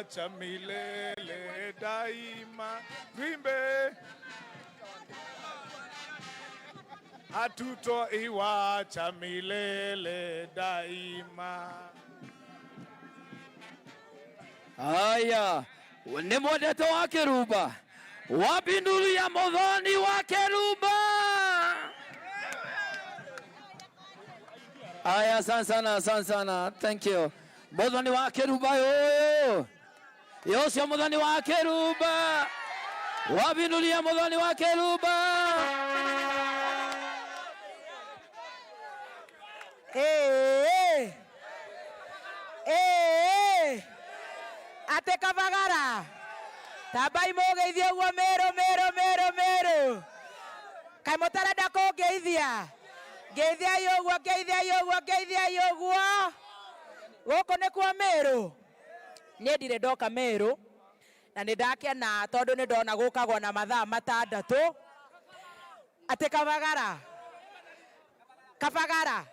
Hatutoiwacha milele daima. Tuimbe, hatutoiwacha milele daima. Haya, nĩ mwendete wa Kĩrumba wapi nduru ya Muthoni wa Kĩrumba. Aya, asante sana, asante sana, thank you. Muthoni wa Kĩrumba ũyũ, ũcio Muthoni wa Kĩrumba, wapi nduru ya Muthoni wa Kĩrumba. Ĩĩ. Ĩĩ. Atĩ Kabagara tambai mũgeithie ũguo Mĩrũ, Mĩrũ, Mĩrũ, Mĩrũ. Kaĩ mũtarenda kũngeithia? Ngeithiai ũguo, ngeithiai ũguo, ngeithiai ũguo. Gũkũ nĩkuo Mĩrũ. Niĩ ndirĩ ndoka Mĩrũ na nĩ ndakena tondũ nĩ ndona gũkagwo na mathaa 6. Atĩ Kabagara, Kabagara,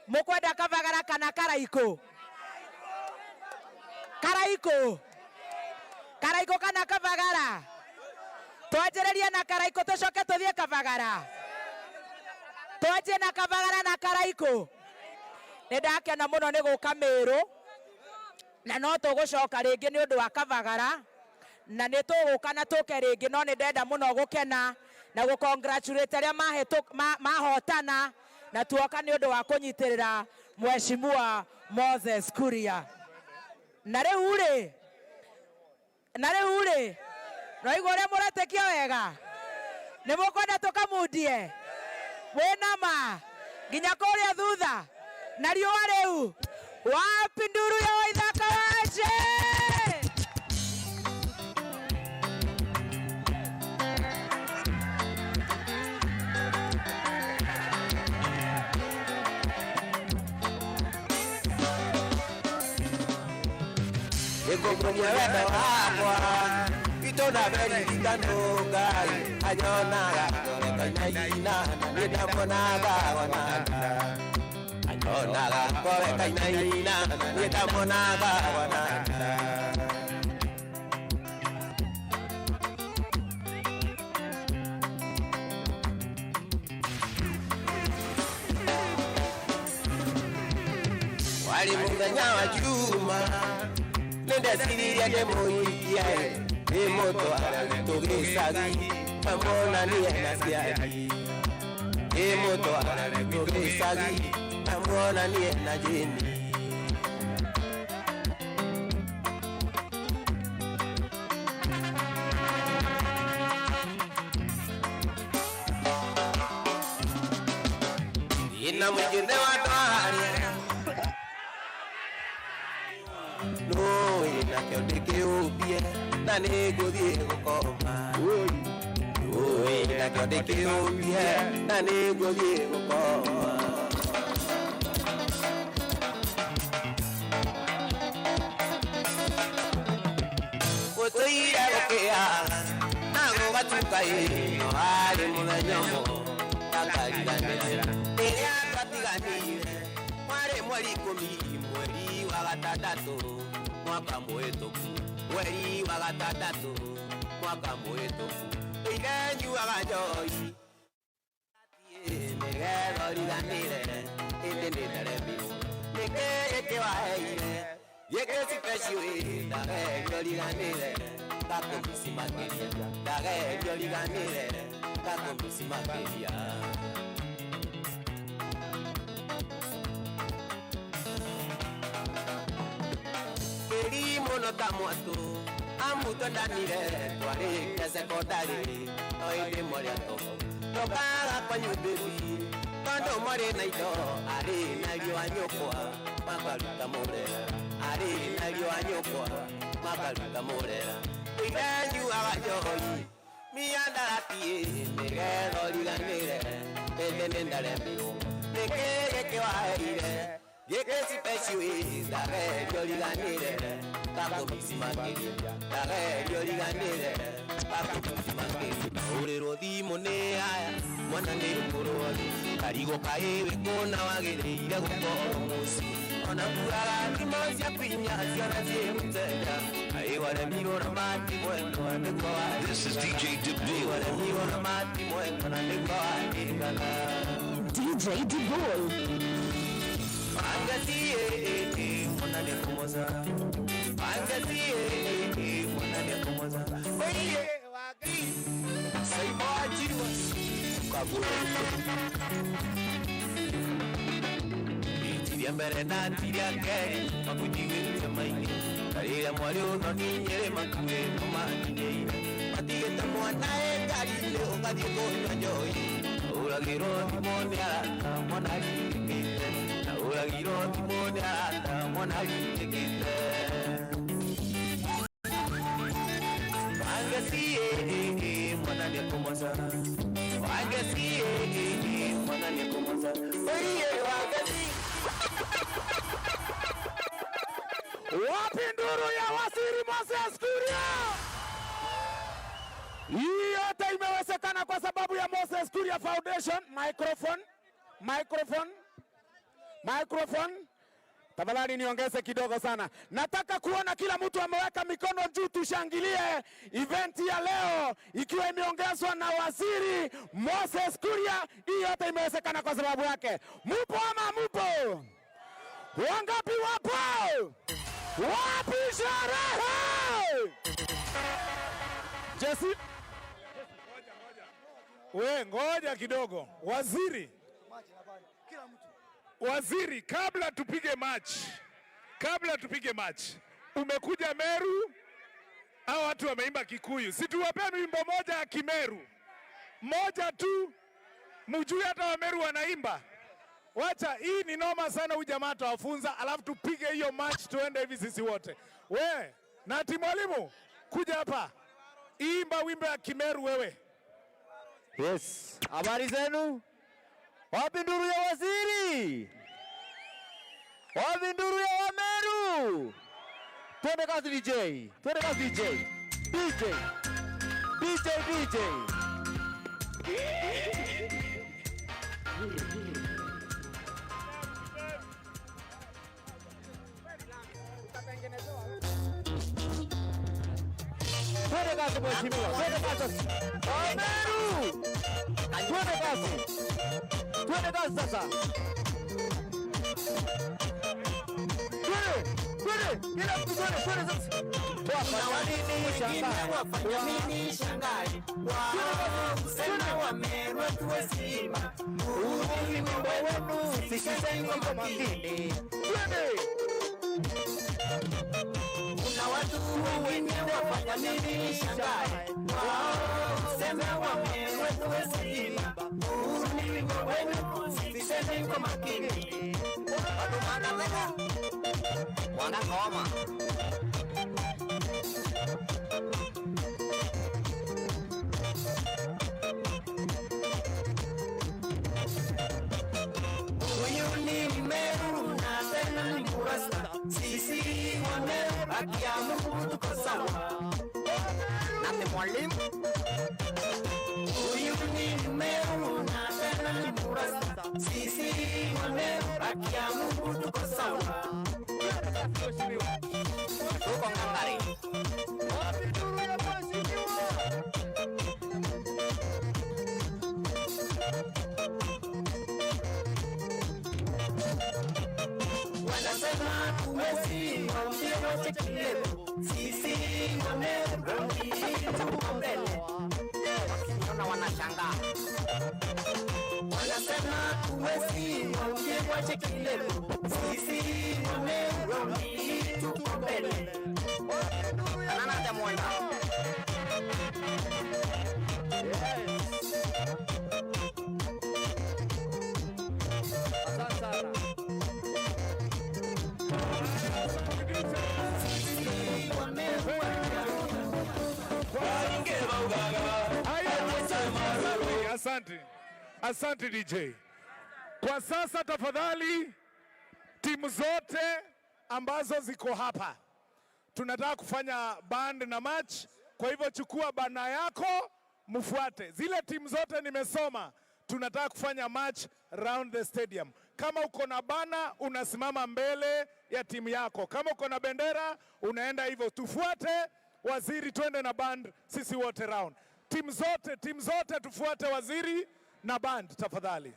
mũkwenda Kabagara kana Karaikũ? Karaikũ, Karaikũ kana Kabagara? Twanjĩrĩrie na Karaikũ tũcoke tũthiĩ Kabagara. Twanjie na Kabagara na Karaikũ. Nĩ ndakena mũno nĩ gũka Mĩrũ na no tũgũcoka rĩngĩ nĩ ũndũ wa Kabagara na nĩ tũgũka na tũke rĩngĩ, no nĩ ndenda mũno gũkena na gũ congratulate arĩa mahotana na tuoka nĩ ũndũ wa kũnyitĩrĩra Mheshimiwa Moses Kuria. Na rĩu rĩ, na rĩu rĩ, nĩwaigua ũrĩa mũretĩkia wega? Nĩ mũkwenda tũkamundie? Mwĩna ma nginya kũrĩa thutha na riũa rĩu. Wapi nduru ya Waithaka Waje? Nĩngũkuonia wendo wakwa itũra meririkano Ngai anyonaga ngoreka inaina na niĩ ndamuonaga wananga anyonaga ngoreka inaina na niĩ ndamuonaga wananga. Warĩ mũthenya wa Juma nĩndeciririe ndĩmũhikie ndĩmũtware tũgĩcagi amuonanie na ciari ndĩmũtware tũgĩcagi amuonanie na Jeni. Ina mũingĩ nĩ watwaria nũĩ nakĩo ndĩkĩũmbie na nĩngũthiĩ gũkoma nũĩ nakĩo ndĩkĩũmbie na nĩngũthiĩ gũkoma. Gũtũire gũkĩaga na gũgatuka ĩ no harĩ mũthenya ũmwe ndakariganĩra rĩrĩa twatiganire warĩ mweri 10 mweri wa 6 mwaka mũhĩtũku mweri wa 6 mwaka mũhĩtũku ĩire nyuaga njohi nĩgetha ũriganĩre ĩndĩ nĩ ndaremirwo nĩkĩ gĩkĩ waheire gĩkĩ special ĩ ndageria ũriganĩre ngakũmici makĩria ndageria ũriganĩre ngakũmici makĩria. Ĩri mũno ta mwatũ amu twendanire twarĩkia cekondarĩ no ĩndĩ mwarĩ atoko ndokaga kwanyu baby tondũ mwarĩ na indo arĩ na riũa nyũkwa makaruta mũrera arĩ na riũa nyũkwa makaruta mũrera ĩire nyuaga njohi miandarati nĩgetha ũriganĩre ĩndĩ nĩ ndaremirwo nĩkĩ gĩkĩ waheire gĩkĩ special ĩ ndageria ũriganĩre ngakũmici makĩria ndageria ũriganĩre ngakũmici makĩria. Ũrĩrwo thimũ nĩ aya mwana nĩ mũrwaru karigwo kaĩ wĩ kũna wagĩrĩire gũkorwo mũciĩ ona kuaga thimũ ciaku inya ciothe ciĩ mũteja This is DJ Dibul. DJ Dibul. Mbere na tiria keri makujiwite maingi karira mwari uno ni nyere makue mamanyineire matigite mwana ekarire ugathie kunywa njohi uragirwo thimũ nĩ arata mwana agitikite na uragirwo thimũ nĩ arata mwana agitikite wangesie mwana nĩekũmoca wangesie mwana nĩekũmoca oiye wangesie. Wapi nduru ya Waziri Moses Kuria? Hii yote imewezekana kwa sababu ya Moses Kuria Foundation. Microphone, microphone, microphone. Tafadhali niongeze kidogo sana. Nataka kuona kila mtu ameweka mikono juu, tushangilie event ya leo ikiwa imeongezwa na Waziri Moses Kuria. Hii yote imewezekana kwa sababu yake. Mupo ama mupo? Wangapi wapo? Wapi sherehe? Jesse, We ngoja kidogo, waziri, waziri, kabla tupige match, kabla tupige match, umekuja Meru, hao watu wameimba Kikuyu, si tuwapee wimbo moja ya Kimeru, moja tu, mjue hata Wameru wanaimba. Wacha hii ni noma sana, huyu jamaa atawafunza, alafu tupige hiyo match, tuende hivi sisi wote. We Nati mwalimu, kuja hapa, imba wimbo ya Kimeru wewe. Yes, habari zenu? Wapi nduru ya waziri? Wapi nduru ya Wameru? Twende kazi DJ, twende kazi DJ. DJ. DJ DJ. Twende kazi mheshimiwa, twende kazi. Wameru! Twende kazi. Twende kazi sasa. Twende, twende, kila mtu twende, twende sasa. Wengine wafanya nini shangai wao sema Wameru tuwezima wimbo wenu sikizeni kwa makini. Twende. Kuna watu wengine wafanya nini shangai wao sema Wameru tuwezima wimbo wenu sikizeni kwa makini. Watu wanataka wanakoma. Huyu ni Mmeru na tena ni Mrasta, sisi Wameru haki ya Mungu tuko sawa. Nati mwalimu Huyu ni Mmeru na tena ni Mrasta, sisi Wameru haki ya Mungu tuko sawa. tuko ngangari. Wapi nduru ya mheshimiwa? Wanasema tuwezi waambie wote kilebo, sisi Wameru raundi tuko mbele. Wakiniona wanashangaa. Wanasema tuwezi waambie wache kilebo, sisi Wameru raundi tuko mbele. Kanana te mwenda. Asante sana. Haya, asante, asante, asante DJ. Kwa sasa tafadhali, timu zote ambazo ziko hapa tunataka kufanya band na match. Kwa hivyo chukua bana yako mfuate zile timu zote nimesoma. Tunataka kufanya match round the stadium. Kama uko na bana unasimama mbele ya timu yako, kama uko na bendera unaenda hivyo. Tufuate Waziri, twende na band sisi wote round. Timu zote tufuate waziri na band tafadhali.